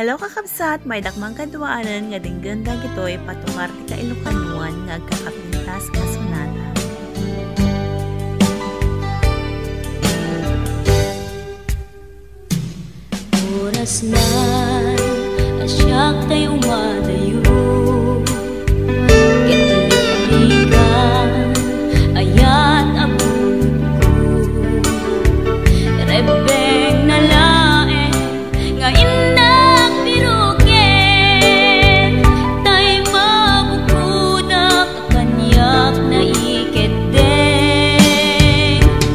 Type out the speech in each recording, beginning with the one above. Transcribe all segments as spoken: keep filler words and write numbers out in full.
Hello, kakabsat! Maydakman kaduaanen nga denggen dagitoy patukar ti Kailokanoan nga agkakapintas a sonata. Orasna a siak tay umadayo, ket liplikan ayat a bulodko. Rebbengna laeng nga innak biroken, tay mabukodak kaniak naikeddeng.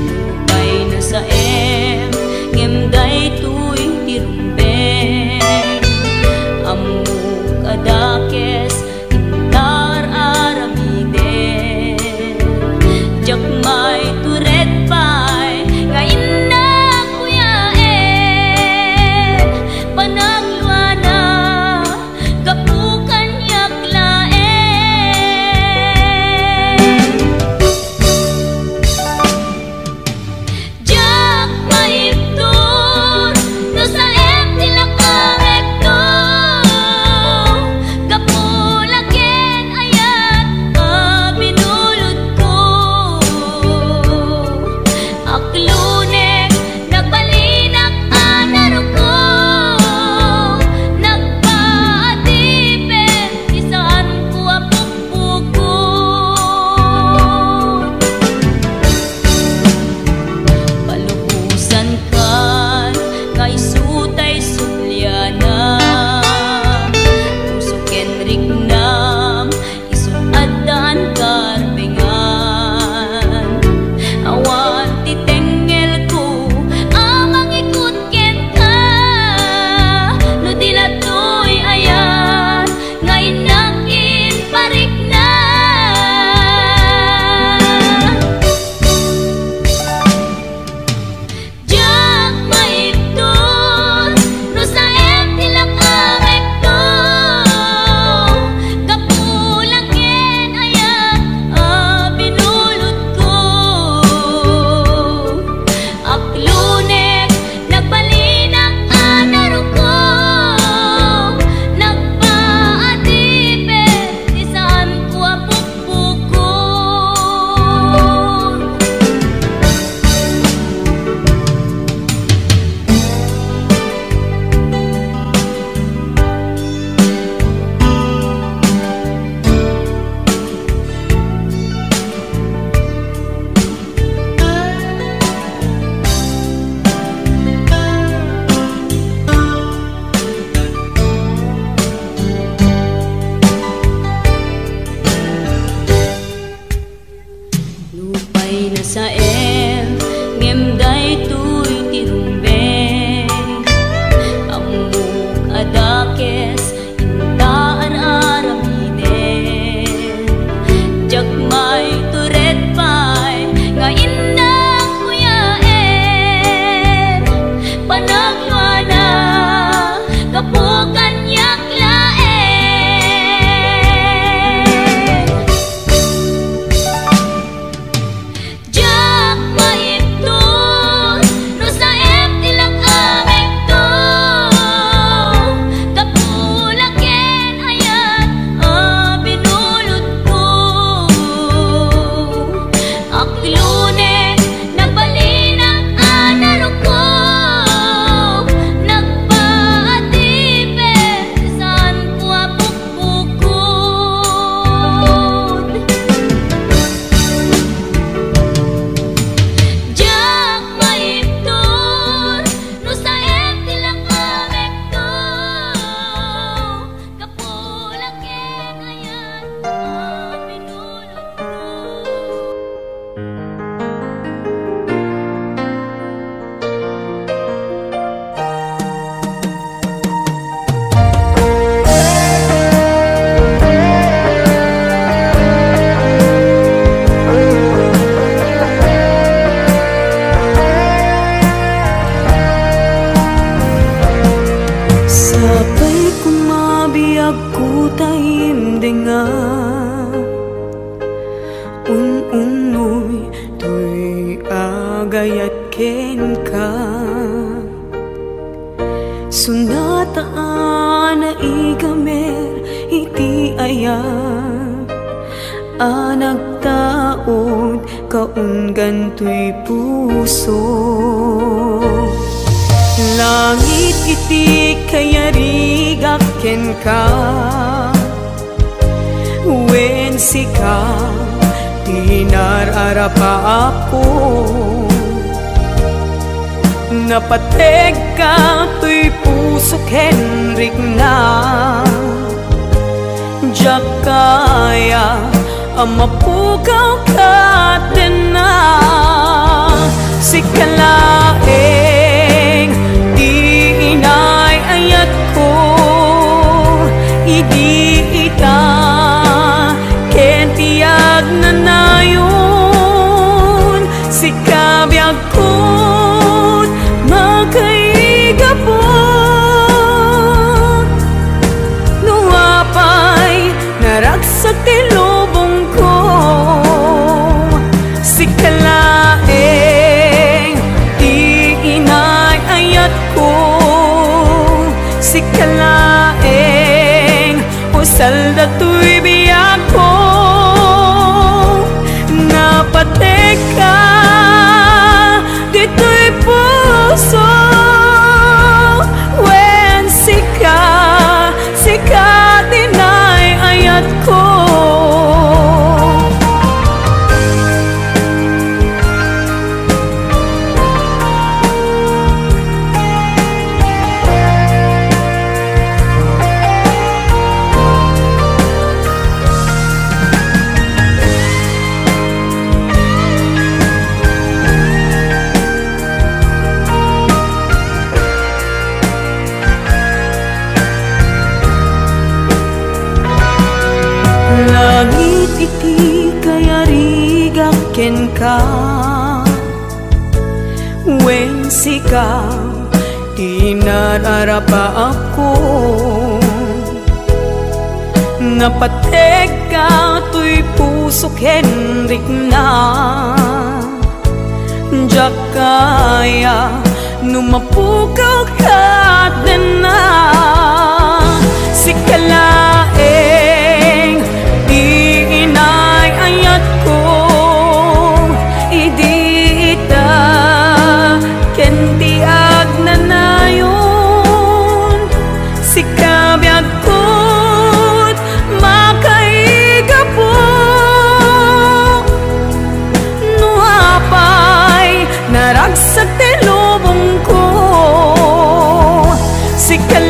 Nupay nasaem, ngem daytoy ti rumbeng. Ammok a dakes, inta ar-aramiden. Diak maitured pay nga innak kuyaen. Panagluana, gapu kaniak laeng. Diak maibtur no saem ti lakamekto, gapu la ken ayat a binulodko. Aklonek, nagbalinak a naruko, nagpaadipen ti saanko a pukpukon. Palubosankan nga isu tay subliana, puso ken riknam, isu addaan karbengan. Awan ti tengngelko a mangikut kenka, no di la toy ayat nga innak imparikna. Diak maibtur no saem ti lakamekto, gapu la ken ayat a binulodko. Aklonek, nagbalinak a naruko, nagpaadipen ti saanko a pukpukon. Nupay nasaem, ngem daytoy ti rumbeng. Ammok a dakes, inta ar-aramiden. Diak maitured pay nga innak kuyaen. Panagluana, gapu kaniak laeng. Diak maibtur no saem ti lakamekto, gapu la ken ayat a binulodko. Aklonek, nagbalinak a naruko, nagpaadipen ti saanko a pukpukon. Diak maibtur no saem ti lakamekto, gapu la ken ayat a binulodko. Sapay koma biagko ta imdenga, un-unnoy toy agayat kenka. Sonata a a nagtaud kaunggan toy puso. Langit iti kayarigak kenka, wen sika ti nararapaapko. Napategka toy puso ken rikna, diak kaya a mapukaw ket denna. Sika laeng ti inay-ayatko, idi ita ken ti agnanayon. Sika biag ket makaigapu. No apay naragsak ti lubongko, sika laeng ti inay-ayatko, sika laeng usal datoy biagko. Napategka ditoy puso, wen sika, sika ti inay-ayatko. Langit iti kayarigak kenka, wen sika ti nararapaapko. Napategka toy puso ken rikna, diak kaya no mapukaw ket denna. Sika laeng ti inay-ayatko, idi ita ken ti agnanayon. Sika biag ket makaigapu. No apay naragsak ti lubongko, sika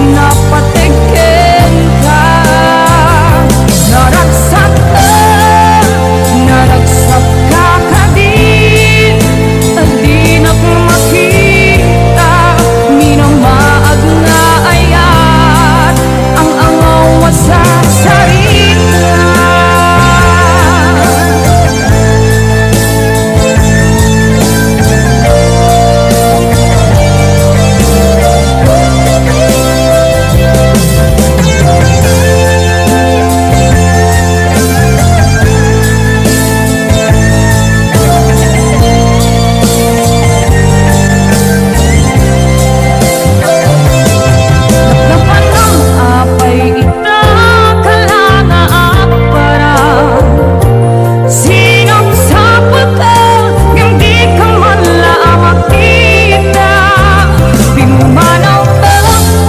Napateg kenka, naragsatka, naragsatka kadin, dinak makita, minamaag nga ayat, ang angaw a sarsarita. Napanam apay ita kalanga agparang? Sinop sapulka ngem dika man la a makita. Pimmanawka,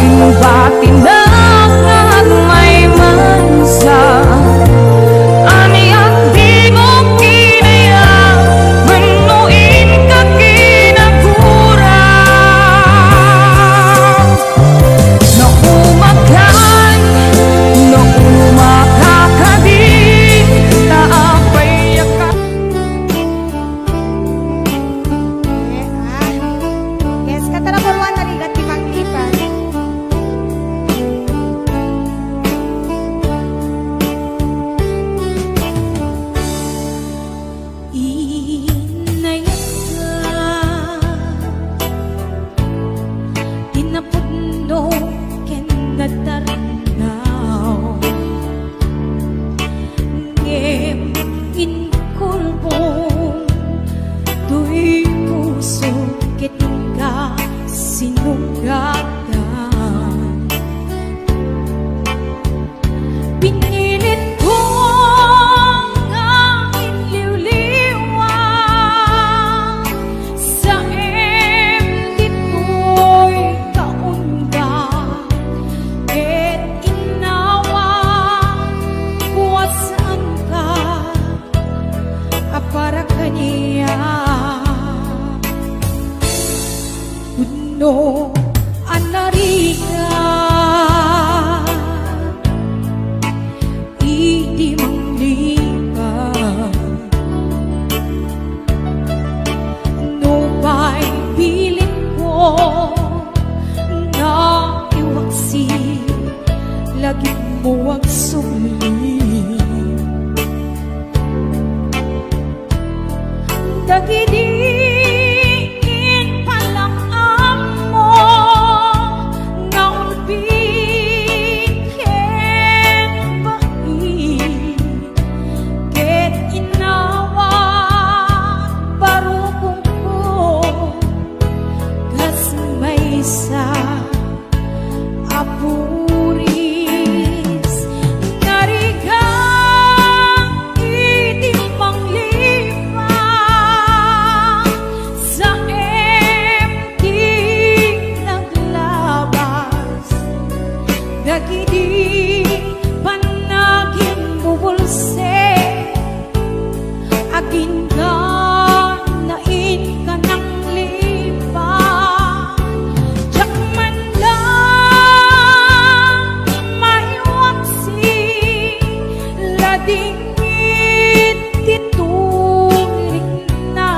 inbatinak nga agmaymaysa. Ania dimo kinayat wenno inka kinagurang? Naumakan, naumakakadi, ta apay a ka- Eh, ah. Yes, kata number one, narigat ti Manglipas. Inayatka ti napudno ken natarnaw, ngem inkulbong toy puso ket inka sinugatan. Pinilitko nga inliwliwa sa M D toy kaunda, ket inawat kuasanka a para kaniak. Pudno a narigat iti Manglipas. Nupay bilin ko nga iwaksi, lagipmo agsubli. Dagidi impalak-ammo nga ulbit ken bain, ket inawat barukongko kas maysa a puris. Narigat iti Manglipas sa M D naglabas dagidi panaginbubulsek. Agingga na inka Nanglipas, diak man la maiwaksi, ladingit ti turikna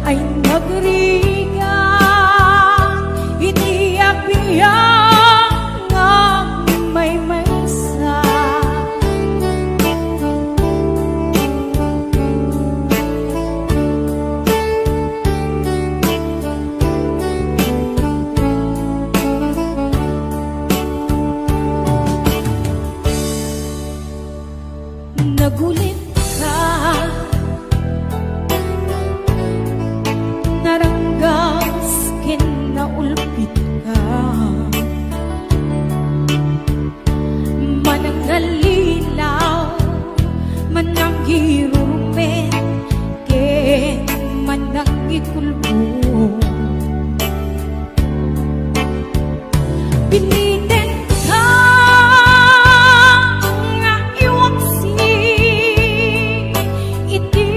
ay nagrigat iti agbiag nga agmaymaysa. Nagulitka, naranggas ken naulpitka. Manangallilaw, manangirurumen, ken manangikulbong. Pinitenka nga iwaksi iti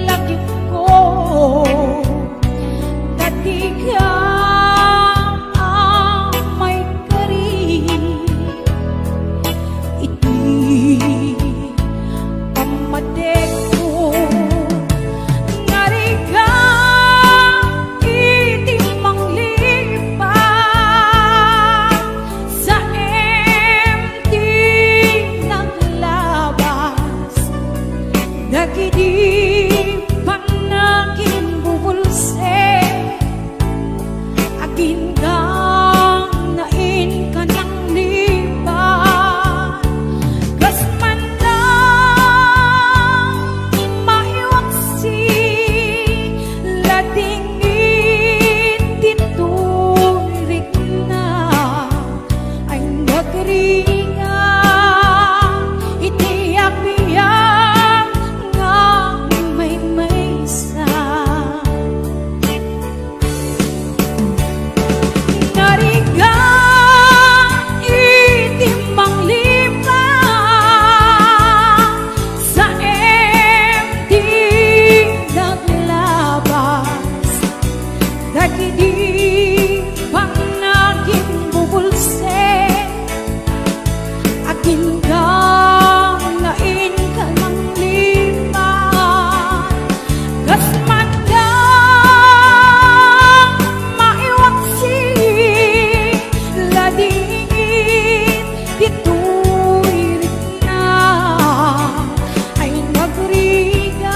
lagipko, ta dika Idi pannagin bubulsen, agingga nga inka manglimad, kas manda maiwaksi ladingit ditoy rikna. Ay nagrigat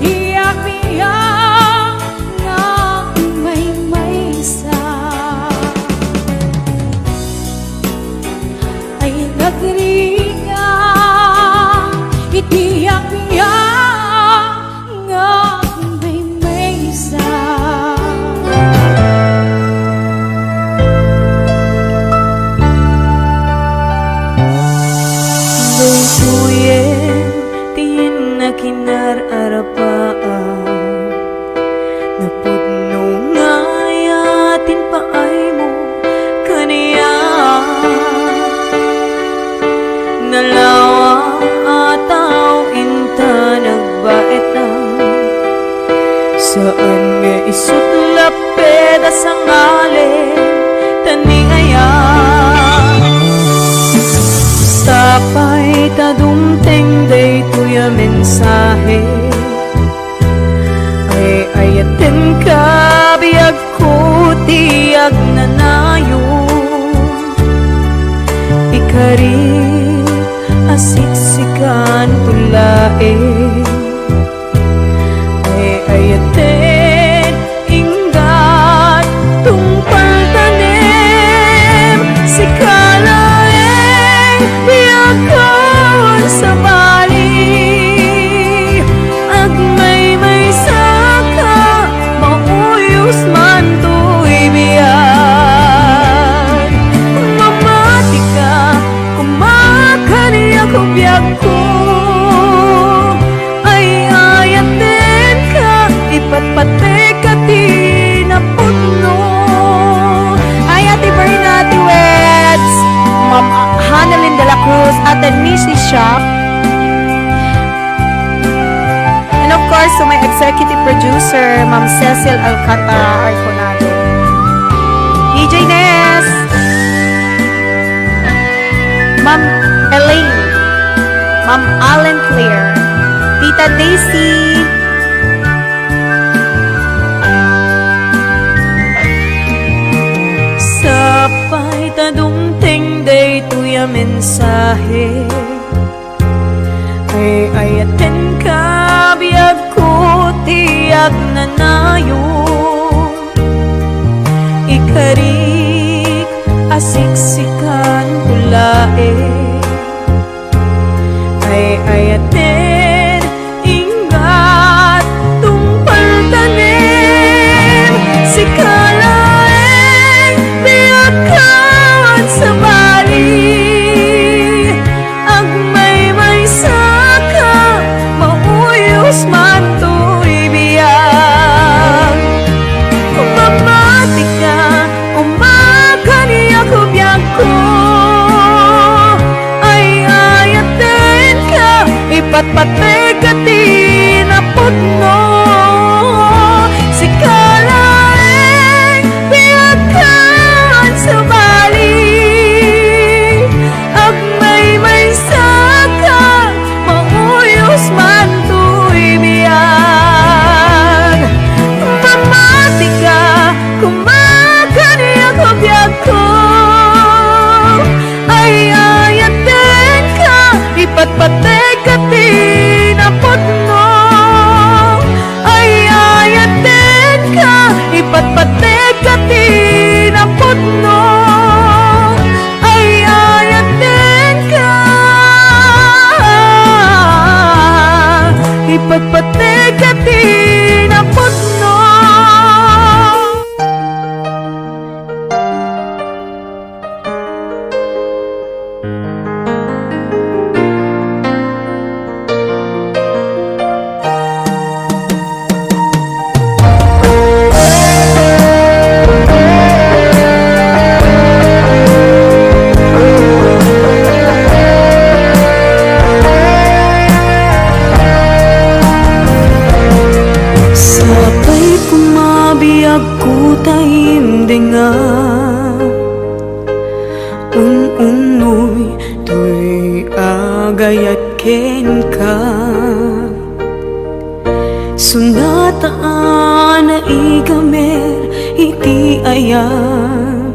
ti abiag nga agmaymaysa. Ay nagrigat iti abiag nga agmaymaysa. Daytoyen ti nakinar-arapaam, napudno nga ayaten paaymo kaniak. Nalawa a tao inta nagbaetan, saan nga isut' lapped a sangalen ta ni ayat. Sapay ta dumteng daytoy a mensahe, ay-ayatenka biagko ti agnanayon. Ikarik a siksikan to laeng, ay-ayaten inggat tungpal tanem. Sika laeng biagko, sabali agmaymaysaka, mauyos man toy biag. Mamatika, koma kaniak biagko, ay-ayatenka, ipatpateka ti napudno. Ay, Ate Berna, Ate Wets, Ma'am Hanalyn de la Cruz, Ate Missy Shop, and of course, to my executive producer, Ma'am Cecil Alcantara Arconado, D J Ness, Ma'am Elaine, Ma'am Allen Claire, Tita Daisy. Sapay ta dumteng daytoy a mensahe, ay-ayatenka biagko ti agnanayon. Ikarik a siksikan to laeng, ay-ayaten inggat tungpal tanem. Sika laeng biagko, sabali agmaymaysaka, mauyos man toy biag. Mamatika, koma kaniak biagko, ay-ayatenka, ipatpateka ti napudno. Sika laeng biagko, sabali agmaymaysaka, mauyos man toy biag. Mamatika, koma kaniak biagko, ay-ayatenka, ipatpateka ti napudno. Ay-ayatenka, ipatpateka ti napudno. Ay-ayatenka, ipatpateka ti napudno. Sapay koma Biagko ta imdenga, un-unnoy toy agayat kenka. Sunata a naigamer iti ayat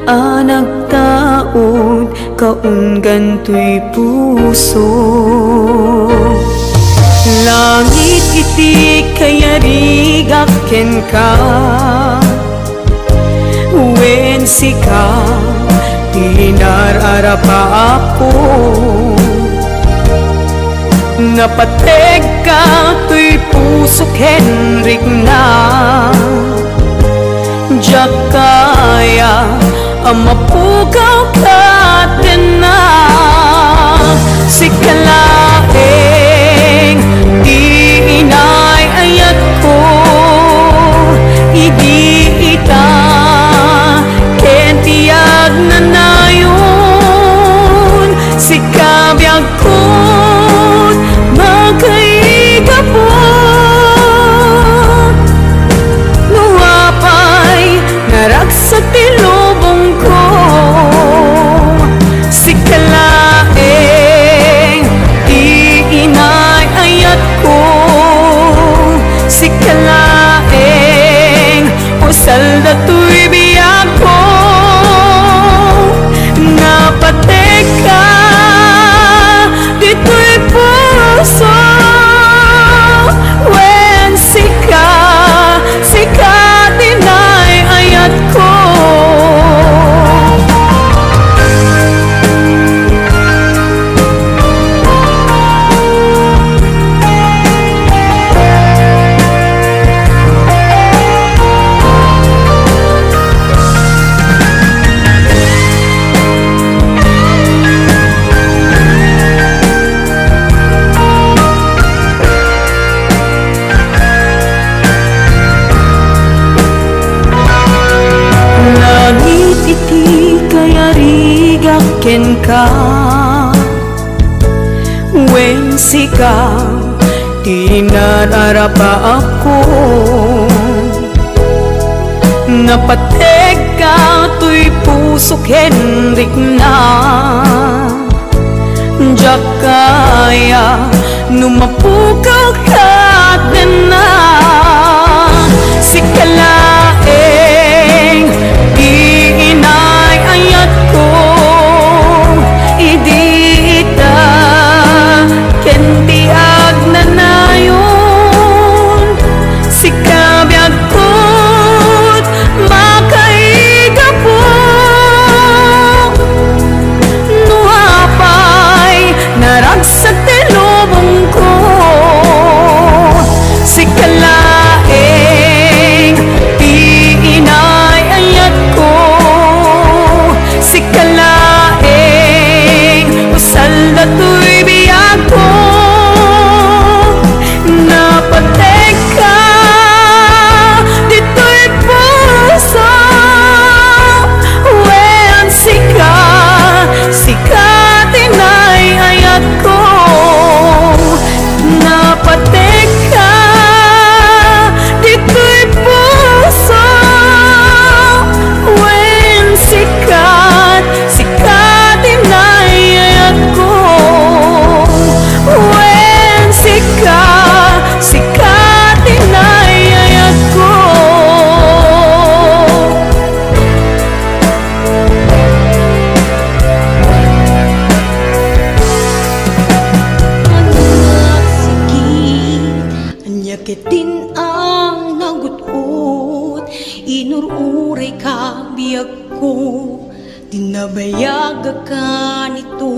a nagtaud kaunggan toy puso. Langit iti kayarigak kenka, wen sika ti nar-arapaapko. Napategka toy puso ken rikna. Diak kaya a mapukaw ket denna. Sika laeng ti inay-ayatko idi ita ken ti agnanayon. Sika biag ket makaigapu. No apay naragsak ti lubongko, sika laeng ti inay-ayatko. Sika laeng, usal datoy biagko. Napategka ditoy puso, wen sika, sika ti inay-ayatko. Langit iti kayarigak kenka, wen sika ti nar-arapaapko. Napategka toy puso ken rikna. Diak kaya no mapukaw ket denna. Sika laeng ti inay-ayatko idi ita ken ti agnanayon. Sika biag ket makaigapu. No apay naragsak ti lubongko, sika laeng ti inay-ayatko. Sika laeng, usal datoy biagko. Napategka ditoy puso, wen sika, sika ti inay-ayatko. Napategka ditoy puso, wen sika, sika ti inay-ayatko. Wen sika, sika ti inay-ayatko. Ania ket din-ang nagut-ot, inur-urayka biagko. Di nabayagakan ito,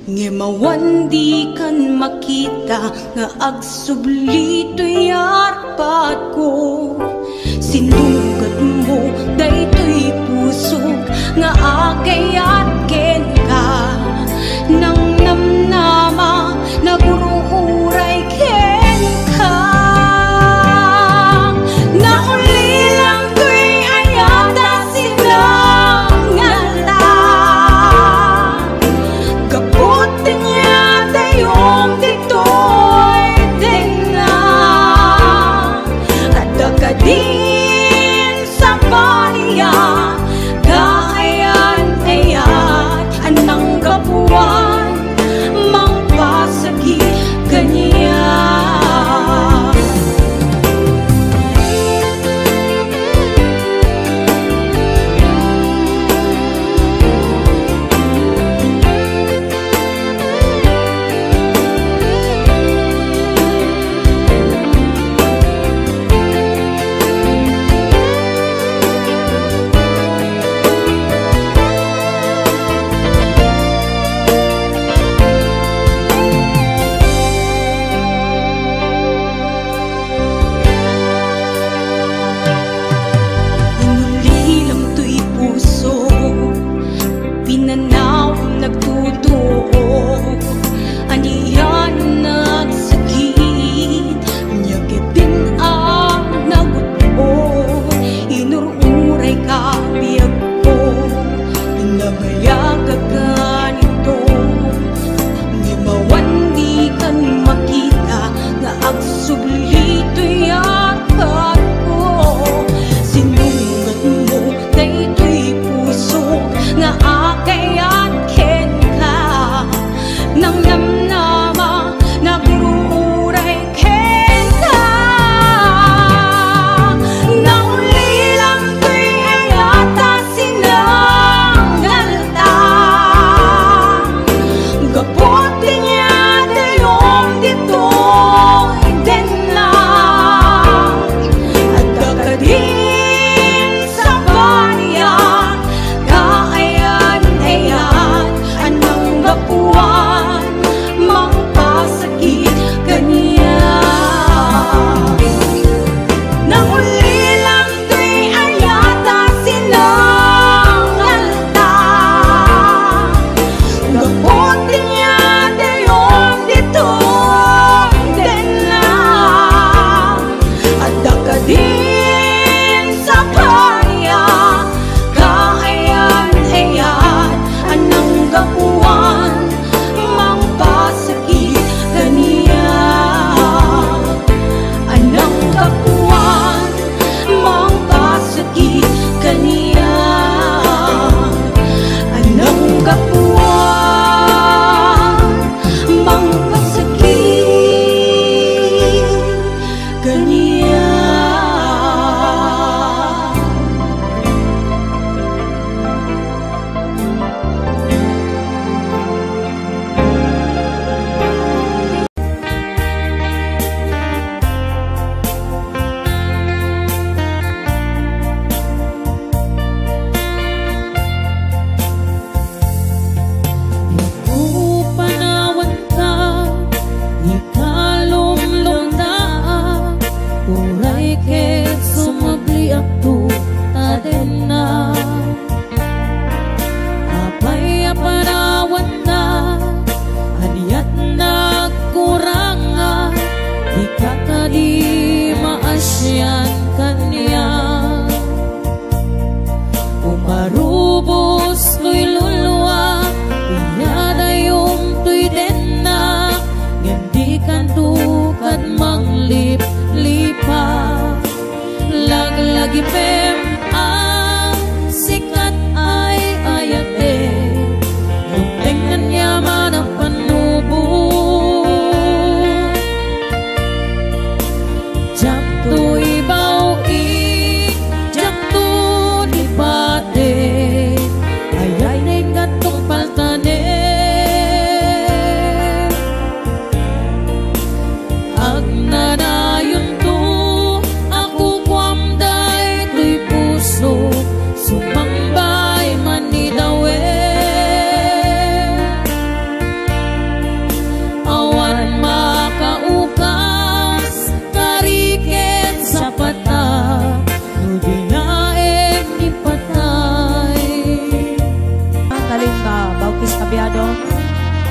ngem awan dikan makita nga agsubli toy arpadko. Sinugatmo daytoy pusok nga agayat kenka, nangnamnama, nagur-uray kenka. Naulila toy ayat a sinangala. Gapu ti nia dayom ditoy tengnga. Upanawanka, ikalumlumda, uray ket sumabliakto ta denna. Apay a panawanna, aniat nagkuranga, dika kadi maasian kaniak. Umarubos toy lulua, iyadayom toy denna, ngem dikanto kad mangliplipa. Laglagipem a sikat ay ayate, dumteng aniaman a pannubo. Diakto ibaw-i, diakto lipate, ayat ket tungpaltanen. Agnanayonto a kukuam daytoy puso, sumangbay man ni David. Awan makaukas, kari ken sapata, no dinaen ni patay. Ang kalimba, Baukis Kabiado.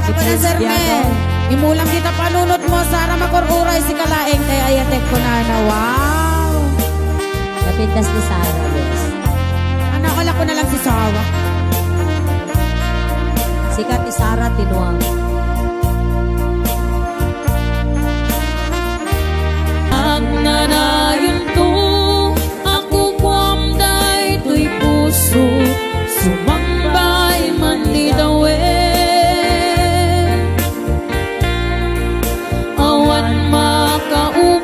Si Prince Biado. Imulang kita panunot mo, Sara, makur-uray sika laeng, kay ayatek kunana. Wow! Kapintas ni Sara, guys. Ano, wala ko na lang si Sara. Sikat ni Sara, tinuang. Agnanayonto a kukuam daytoy puso, sumangbay man ni David. Awan makaukas,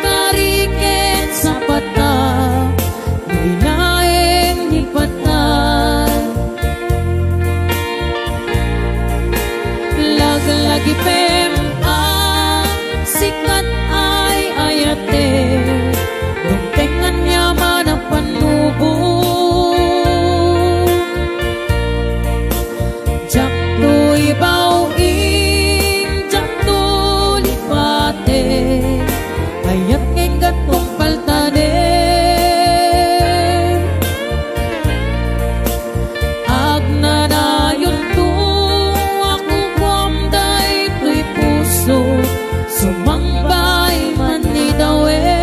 kari ken sapata, no dinaen ni patay. Laglagipem a sikat ay ayate, dumteng aniaman a pannubo. Diakto ibaw-i, diakto lipate, ayat ket tungpaltanen. Agnanayonto a kukuam daytoy puso, sumangbay man ni David.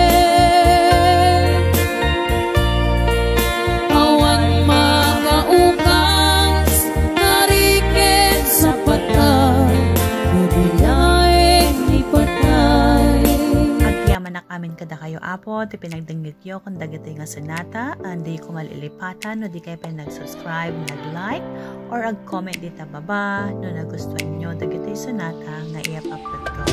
Awan makaukas, kari ken sapata, no dinaen ni patay. Agyaman amin kadakayo, Apo, ti pinagdengngeg yo ken dagitoy nga sonata, and di ko malilipatan no di kayo pay nag-subscribe, nag-like, or ag-comment dita baba. No nagustuhan nyo dagitoy sonata nga i-upload ko,